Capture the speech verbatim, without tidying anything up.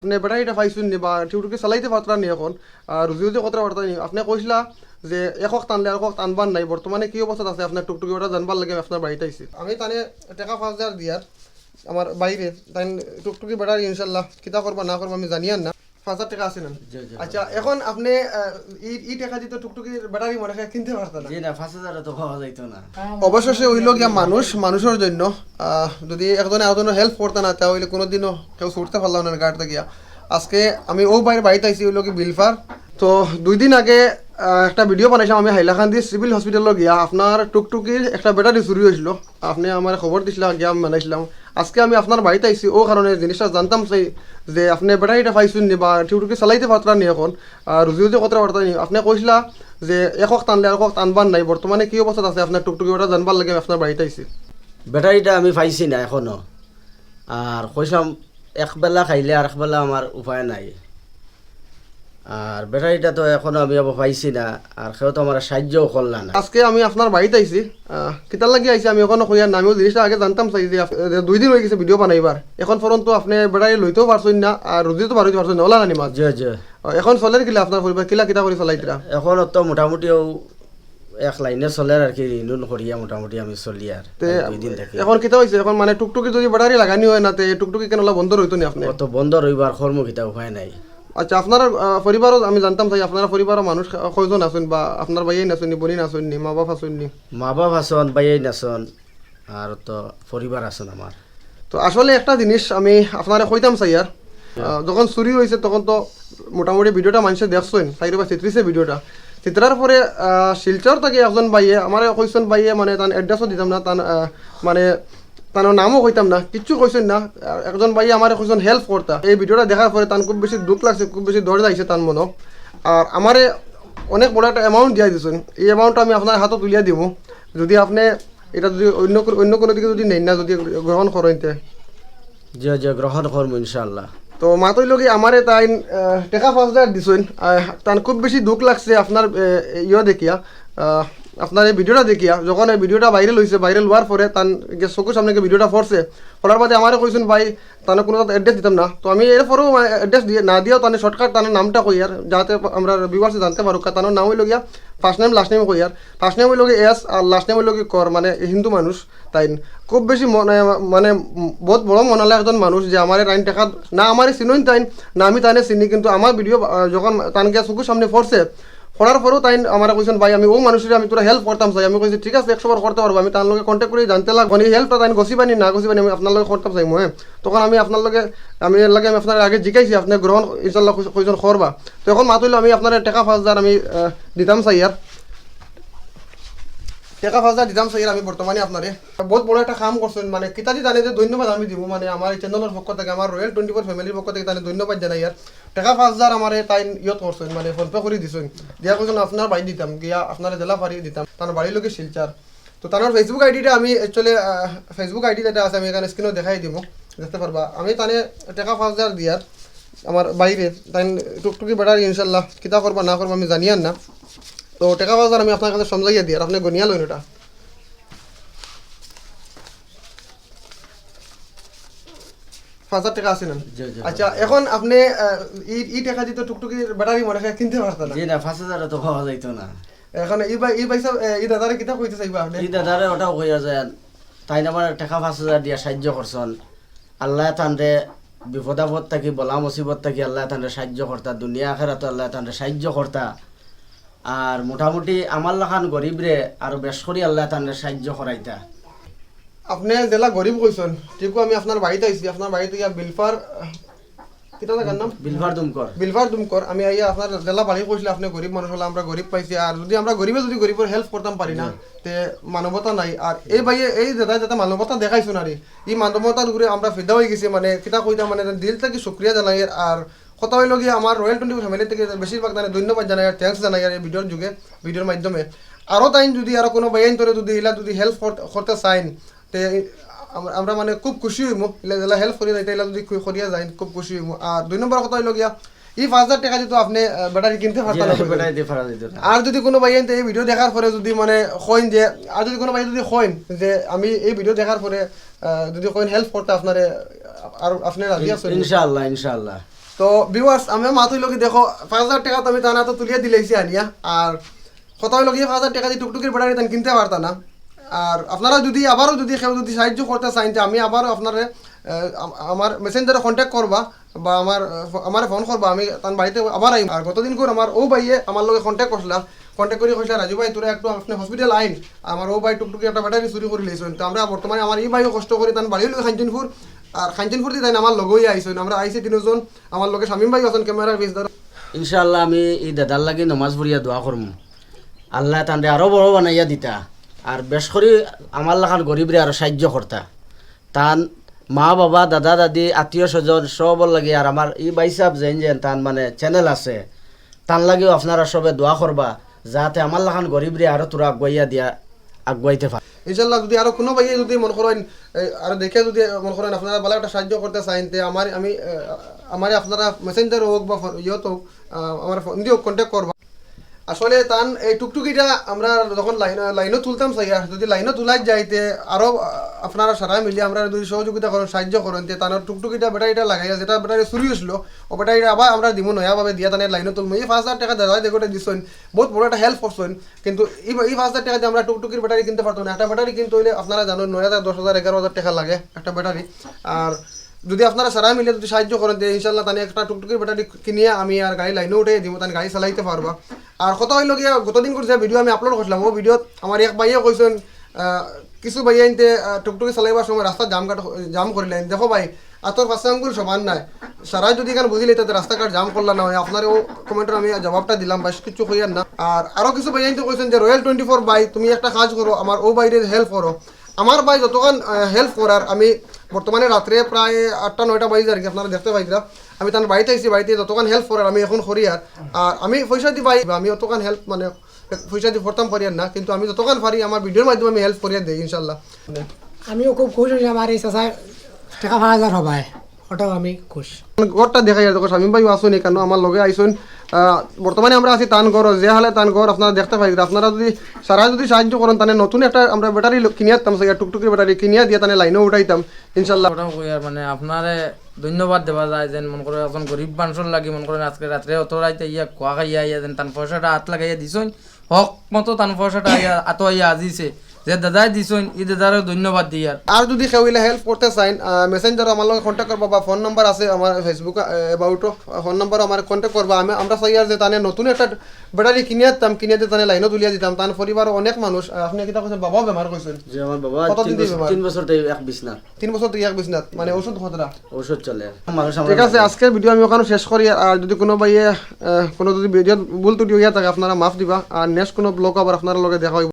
আপনে ব্যাটারিটা পাইছইন নি বা টুকটুকি চালাইতে পারতরা নি এখন, আর রুজি রুজি করতে পারতরা নি? আপনে কইছিলা যে একক টানলে আরক টানবার নাই, বর্তমানে কি অবস্থাত আছে আপনার টুকটুকি, ওটা জানবার লাগি আমি আপনার বাড়িত আইছি। আমি তানে টেকা পাঁচ হাজার দিয়ার আমার ভাইরে, তাইন টুকটুকি ব্যাটারি ইনশাল্লাহ কিতা করবা না করবা আমি জানিয়ার না। পাঁচ হাজার টেকা আছে না? জি, জি, আচ্ছা, জি। এখন আপনে, আহ, ই, ই টেকা দি তো টুকটুকির ব্যাটারি মনে হয় কিনতে পারতা না। জি না, পাঁচ হাজারে তো পাওয়া যাইতো না। অবশেষে অইলো গিয়া মানুষ, মানুষর জন্য, আহ, যদি একজনে আরকজনর help করতা না, তা অইলে কোনোদিনও কেউ ছুটতে পারলা না ঘাট থাকিয়া। আজকে আমি অউ ভাইর বাড়িত আইছি, অইলো কি বিলফার। তো দুই দিন আগে, আহ, একটা video বানাইছিলাম আমি হাইলাকান্দি সিভিল হসপিটালো গিয়া, আপনার টুকটুকির একটা ব্যাটারি চুরি অইছিল। আপনে আমারে খবর দিছিলা, গিয়া আমি বানাইছিলাম। আজকে আমি আপনার বাড়িত আইছি, অউ কারণে জিনিসটা জানতাম চাই যে আপনে ব্যাটারিটা পাইছইন নি বা টুকটুকি চালাইতে পারতরা নি এখন, আর রুজি রুজি করতে পারতরা নি? আপনে কইছিলা যে একক টানলে আরক টানবার নাই, বর্তমানে কি অবস্থাত আছে আপনার টুকটুকি, ওটা জানবার লাগি আমি আপনার বাড়িত আইছি। ব্যাটারিটা আমি পাইছি না এখনো, আর কইছিলাম এক বেলা খাইলে আর এক বেলা আমার উপায় নাই। আর ব্যাটারিটা তো এখনো আমি আবার পাইছি না, আর কেউ তো আমার সাহায্যও করলা না। আজকে আমি আপনার বাড়িত আইছি, আহ, কিতার লাগি আইছি আমি এখনো কইয়ার না, আমি অউ জিনিসটা আগে জানতাম চাই যে আপ-, যে দুই দিন অই গেছে video বানাইবার, এখন পর্যন্ত আপনে ব্যাটারি লইতেও পারছইন না, আর রুজি তো বারইতে পারছইন না, অলা না নি মাত? জি, জি। আহ, এখন চলের কিলা আপনার পরিবার, কিলা কিতা করি চালাইতরা? এখন তো মোটামুটি অউ এক লাইনে চলের আর কি, ঋণ উন করিয়া মোটামুটি আমি চলি আর তে এই দুই দিন থাকি। এখন কিতা অইছে, এখন মানে টুকটুকি যদি ব্যাটারি লাগানি অয় না, তে টুকটুকি কেনে অলা বন্ধ রইতো নি আপনে? অত বন্ধ রইবার কর্ম কিতা উপায় নাই। আচ্ছা, আপনার, আহ, পরিবারও আমি জানতাম চাই, আপনার পরিবারও মানুষ ক-, কয়জন আছইন বা আপনার ভাইয়াইন আছইন নি, বইনাইন আছইন নি, মা বাপ আছইন নি? মা বাপ আছইন, ভাইয়াইন আছইন, আর তো পরিবার আছইন আমার। তো আসলে একটা জিনিস আমি আপনারে কইতাম চাইয়ার, আহ, যখন চুরি অইছে তখন তো মোটামুটি videoটা মানষে দেখছইন, চাইরোবা চিত্রিছে videoটা। চিত্রার পরে, আহ, শিলচর থাকি একজন ভাইয়ে আমারে কইছইন, ভাইয়ে মানে তান addressও দিতাম না, তান, আহ, মানে তান নামও কইতাম না, কিচ্ছু কইছইন না। আহ, একজন ভাইয়ে আমারে কইছইন help করতা। এই videoটা দেখার পরে তান খুব বেশি দুখ লাগছে, খুব বেশি দরদ আইছে তান মনো। আর আমারে অনেক বড় একটা amount দিয়া দিছইন, এই amountটা আমি আপনার হাতো তুলিয়া দিমু। যদি আপনে ইটা যদি অন্য কো-, অন্য কোনো দিকে যদি নেইন না, যদি গ্রহণ করইন তে। জি, জি, গ্রহণ করমু ইনশাআল্লাহ। তো মাত অইলো কি, আমারে তাইন, আহ, টেকা পাঁচ হাজার দিছইন, আহ, তান খুব বেশি দুখ লাগছে আপনার, আহ, ইয়ে দেখিয়া, আহ, আপনার এই videoটা দেখিয়া। যখন এই videoটা viral অইছে, viral অওয়ার পরে তান গিয়া চকুর সামনে গিয়া videoটা পড়ছে, পড়ার বাদে আমারে কইছইন, "ভাই, তানে কোনো address দিতাম না।" তো আমি এরপরেও, আহ, address দিয়ে, না দিয়াও তানে shortcut তান নামটা কইয়ার, যাতে আমরা viewers জানতে পারুক। তান নাম অইলো গিয়া first name, last name কইয়ার। First name অইলো গিয়া এস আর last name অইলো গিয়া কর, মানে হিন্দু মানুষ। তাইন খুব বেশি মনে, মানে, বহুত বড় মনালা একজন মানুষ যে আমারে তাইন টেকা, না আমারে চিনইন তাইন, না আমি তানে চিনি, কিন্তু আমার video, আহ, যখন তান গিয়া চকুর সামনে পড়ছে, পড়ার পরেও তাইন আমারে কইছইন, "ভাই, আমি অউ মানুষরে আমি থুড়া help করতাম চাই।" আমি কইছি, "ঠিক আছে, একশো বার করতে পারবা, আমি তান লগে contact করি জানতে লাগবো, মানে helpটা তাইন গছিবা নি না গছিবা নি আমি আপনার লগে করতাম চাইমু, হ্যাঁ।" তখন আমি আপনার লগে, আমি এর লাগি আমি আপনার আগে জিকাইছি, আপনে গ্রহণ ইনশাআল্লাহ কই-, কইছইন করবা। তো এখন মাত অইলো আমি আপনারে টেকা পাঁচ হাজার আমি, আহ, দিতাম চাইয়ার। টেকা পাঁচ হাজার দিতাম চাইয়ার আমি বর্তমানে আপনারে। বহুত বড় একটা কাম করছইন, মানে কিতা দি তানে যে ধন্যবাদ আমি দিমু, মানে আমার এই channelর পক্ষ থাকি, আমার Royal twenty four familyর পক্ষ থাকি তানে ধন্যবাদ জানাইয়ার। টেকা পাঁচ হাজার আমারে তাইন ইয়ত করছইন, মানে PhonePe করি দিছইন। দিয়া কইছইন আপনার বাড়িত দিতাম, গিয়া আপনারে যেলা পারি দিতাম। তান বাড়ি অইলো গি শিলচর। তো তান Facebook IDটা আমি actually, আহ, Facebook ID যেটা আছে আমি এখানে screenও দেখাই দিমু, দেখতে পারবা। আমি তানে টেকা পাঁচ হাজার দিয়ার আমার ভাইরে, তাইন টুকটুকি ব্যাটারি ইনশাআল্লাহ কিতা করবা না করবা আমি জানিয়ার না। তো টেকা পাঁচ হাজার আমি আপনার কাছে সমঝাইয়া দিয়ার, আপনে গনিয়া লইন ওটা। পাঁচ হাজার টেকা আছে না? জি, জি, আচ্ছা, পাঁচ হাজার। এখন আপনে, আহ, ই, ই টেকা দি তো টুকটুকির ব্যাটারি মনে হয় কিনতে পারতা না। জি না, পাঁচ হাজারে তো পাওয়া যাইতো না। এখন ই ভাই, ই ভাই সাহেব, এ, ই দাদারে কিতা কইতে চাইবা আপনে? ই দাদারে ওটাও কইয়া যায়, তাইন আমারে টেকা পাঁচ হাজার দিয়া সাহায্য করছইন। আল্লায় তানরে বিপদ আপদ থাকি, বালা মুসিবত থাকি আল্লায় তানরে সাহায্য করতা, দুনিয়া আখেরাতো আল্লায় তানরে সাহায্য করতা। আর মোটামুটি আমার লাখান গরিবরে আরো বেশ করি আল্লায় তানরে সাহায্য করাইতা। আপনে যেলা গরিব কইছইন, ঠিকউ আমি আপনার বাড়িত আইছি, আপনার বাড়িত গিয়া বিলফার, আহ, কিতা জাগার নাম? বিলফার দুমকর। বিলফার দুমকর। আমি আইয়া আপনার যেলা বাড়ি কইছিলা, আপনে গরিব মানুষ অইলা, আমরা গরিব পাইছি। আর যদি আমরা গরিবে যদি গরিবর help করতাম পারি না, জি। তে মানবতা নাই। আর এই ভাইয়ে, এই যেটা, যেটা মানবতা দেখাইছইন আর ই মানবতার উপরে আমরা ফিদা অই গেছি, মানে, কিতা কইতাম, মানে, দিল থাকি শুকরিয়া জানাই। আর কথা অইলো গিয়া, আমার Royal twenty four family থাকি বেশিরভাগ তানে ধন্যবাদ জানাই আর thanks জানাই আর এই videoর যুগে, videoর মাধ্যমে। আরো তাইন যদি আরো কোনো ভাইয়াইন্তরে যদি ইলা যদি help কর-, করতে চাইন, তে আম-, আমরা মানে খুব খুশি অইমু, ইলা যেলা help করিয়া যাইতা, ইলা যদি কু-, করিয়া যাইন, খুব খুশি অইমু। আর দুই নম্বর কথা অইলো গিয়া, ই পাঁচ হাজার টেকা দি তো আপনে, আহ, ব্যাটারি কিনতে পারতা না, জি, ব্যাটারি দি পারা যাইতো না। আর যদি কোনো ভাইয়াইন্তে এই video দেখার পরে যদি মানে কইন যে, আর যদি কোনো ভাইয়ে যদি কইন যে আমি এই video দেখার পরে, আহ, যদি কইন help করতে আপনারে, আর আপনে রাজি আছইন? ইনশাআল্লাহ, ইনশাআল্লাহ। তো ভিউয়ার্স, আমি মাত অইলো কি, দেখো, পাঁচ হাজার টেকা তো আমি তান আতো তুলিয়া দিলাইছি আনিয়া। আর কথা অইলো কি, পাঁচ হাজার টেকা দি টুকটুকির ব্যাটারি তান কিনতে পারতা না। আর আপনারা যুদি আবারও যুদি কেউ যুদি সাহায্য করতা চাইন, তে আমি আবারও আপনারে, আহ, আম-, আমার মেসেঞ্জারো কন্ট্যাক্ট করবা বা আমার, আহ, ফো-, আমারে ফোন করবা, আমি তান বাড়িত আবার আইমু। আর গতদিনকুর আমার অউ ভাইয়ে আমার লগে কন্ট্যাক্ট করছিলা, কন্ট্যাক্ট করি কইছিলা, "রাজু ভাই, তোরা একটু আপনে হসপিটাল আইন, আমার অউ ভাই টুকটুকি একটা ব্যাটারি চুরি করি লইছইন।" তো আমরা বর্তমানে আমার ই ভাইও কষ্ট করি তান বাড়ি অইলো কাঞ্চনপুর, আর কাঞ্চনপুর দি তাইন আমার লগেউ আইছইন, আমরা আইছি তিনজন, আমার লগে শামীম ভাই আছইন, ক্যামেরার পিছ ধরো। ইনশাআল্লাহ আমি ই দাদার লাগি নমাজ পড়িয়া দোয়া করমু, আল্লায় তানরে আরো বড় বানাইয়া দিতা, আর বেশ করি আমার লাখান গরিবরে আরো সাহায্য করতা। তান মা বাবা, দাদা দাদি, আত্মীয় স্বজন সবর লাগি, আর আমার ই ভাইসাব যেইন যেইন তান মানে চ্যানেল আছে, তান লাগিও আপনারা সবে দোয়া করবা, যাতে আমার লাখান গরিবরে আরো থুড়া আগুয়াইয়া দিয়া আগুয়াইতে পারে। ইনশাআল্লাহ, যুদি আরো কুনু ভাইয়ে যুদি মনে করইন, এ, আরো দেখে যুদি মনে করইন আপনারা ভালা একটা সাহায্য করতা চাইন, তে আমার, আমি, এ, আমারে আপনারা মেসেঞ্জার অউক বা ফোন, ইয়ত অউক, আহ, আমার ফোন দিও কন্ট্যাক্ট করবা। আসলে তান এই টুকটুকিটা আমরা যখন লাইন, লাইনও তুলতাম চাইয়া, যুদি লাইনও তুলাত যাইতে আরো, আহ, আপনারা সারা মিলি আমরারে যুদি সহযোগিতা করইন, সাহায্য করইন, তে তান টুকটুকিটা ব্যাটারিটা লাগাইয়া, যেটা ব্যাটারি চুরি অইছিল, অউ ব্যাটারিটা আবার আমরা দিমু নয়াভাবে দিয়া তানে লাইনও তুলমু। ই পাঁচ হাজার টেকা দাদায় দেখো দিছইন, বউত বড় একটা হেল্প করছইন। কিন্তু ই, ই পাঁচ হাজার টেকা দি আমরা টুকটুকির ব্যাটারি কিনতে পারতাম না। একটা ব্যাটারি কিনতে অইলে আপনারা জানইন নয় হাজার, দশ হাজার, এগারো হাজার টেকা লাগে একটা ব্যাটারি। আর যুদি আপনারা সারা মিলে যুদি সাহায্য করইন, তে ইনশাআল্লাহ তানে একটা টুকটুকির ব্যাটারি কিনিয়া আমি আর গাড়ি লাইনও উঠাই দিমু, তান গাড়ি চালাইতে পারবা। আর কথা অইলো গিয়া, গতদিনকুর যে ভিডিও আমি আপলোড করছিলাম, অউ ভিডিওত আমার এক ভাইয়ে কইছইন, আহ, কিছু ভাইয়াইন্তে, আহ, টুকটুকি চালাইবার সময় রাস্তা জাম কাট, জাম করিলাইন। দেখো ভাই, আতর পাঁচটা আঙ্গুল সমান নায়। সারায় যুদি ইখান বুঝিলাইতা তে রাস্তাঘাট জাম করলা না অয়, আপনারে অউ কমেন্টর আমি জবাবটা দিলাম, বেশ কিছু কইয়ার না। আর আরো কিছু ভাইয়াইন্তে কইছইন যে, "রয়্যাল টোয়েন্টি ফোর ভাই, তুমি একটা কাজ করো, আমার অউ ভাইরে হেল্প করো।" আমার ভাই যতখান, আহ, হেল্প করার, আমি বর্তমানে রাত্রে প্রায় আটটা নয়টা বাজে আর কি, আপনারা দেখতে পাইরা, আমি তান বাড়িত আইছি, বাড়িত যতখান হেল্প করার আমি অখন করিয়ার। আর আমি পয়সা দি ভাই, আমি অতখান হেল্প মানে পয়সা দি করতাম পারিয়ার না, কিন্তু আমি যতখান পারি আমার ভিডিওর মাধ্যমে আমি হেল্প করিয়া দেই ইনশাআল্লাহ। আমিও খুব খুশ অইলাম, আমার এই চাচায় টেকা পাঁচ হাজার হবায়, ওটাও আমি খুশ। ঘরটা দেখাইয়ার, দেখো শামীম ভাইও আছইন, কেন আমার লগে আইছইন। আহ, বর্তমানে আমরা আছি তান ঘরো, যে হালে তান ঘর আপনারা দেখতে পাইরা। আপনারা যুদি সারা যুদি সাহায্য করইন, তানে নতুন একটা আমরা ব্যাটারি ল-, কিনিয়া দিতাম, সেই টুকটুকির ব্যাটারি কিনিয়া দিয়া তানে লাইনও উঠাইতাম ইনশাআল্লাহ। ওটাও কইয়ার মানে আপনারে ধন্যবাদ দেওয়া যায়, যেন মনে করো একজন গরিব মানুষর লাগি মনে করেন আজকে রাত্রে অত রাইতে ইয়া খোয়া খাইয়া আইয়া যেন তান পয়সাটা আত লাগাইয়া দিছইন, হক মতো তান পয়সাটা আইয়া আতো আইয়া আজিছে, যে দাদায় দিছইন, ই দাদারে ধন্যবাদ দিয়ার। আর যুদি কেউ ইলা হেল্প করতে চাইন, আহ, মেসেঞ্জারো আমার লগে কন্ট্যাক্ট করবা বা ফোন নাম্বার আছে আমার Facebook, আহ, অ্যাবাউটও, ফোন নাম্বারও আমার কন্ট্যাক্ট করবা। আমি, আমরা চাইয়ার যে তানে নতুন একটা ব্যাটারি কিনিয়া দিতাম, কিনিয়া দিয়া তানে লাইনও তুলিয়া দিতাম। তান পরিবারও অনেক মানুষ, আহ, আপনে কিতা কইছইন, বাবাও বেমার কইছইন? যে আমার বাবা কতদিন তিন ধরি বছর, বেমার? তিন বছর থাকি এক বিছনাত। তিন বছর থাকি এক বিছনাত, মানে ওষুধ কতটা? ঔষধ চলে। মানুষ আমার ঠিক আছে, আজকের ভিডিও আমি অখানো শেষ করি। আর যুদি কুনু ভাইয়ে, আহ, কুনু যুদি ভিডিওত ভুল ত্রুটি অইয়া থাকে, আপনারা মাফ দিবা। আর নেক্সট কুনু ব্লগ আবার আপনারার লগে দেখা অইবো।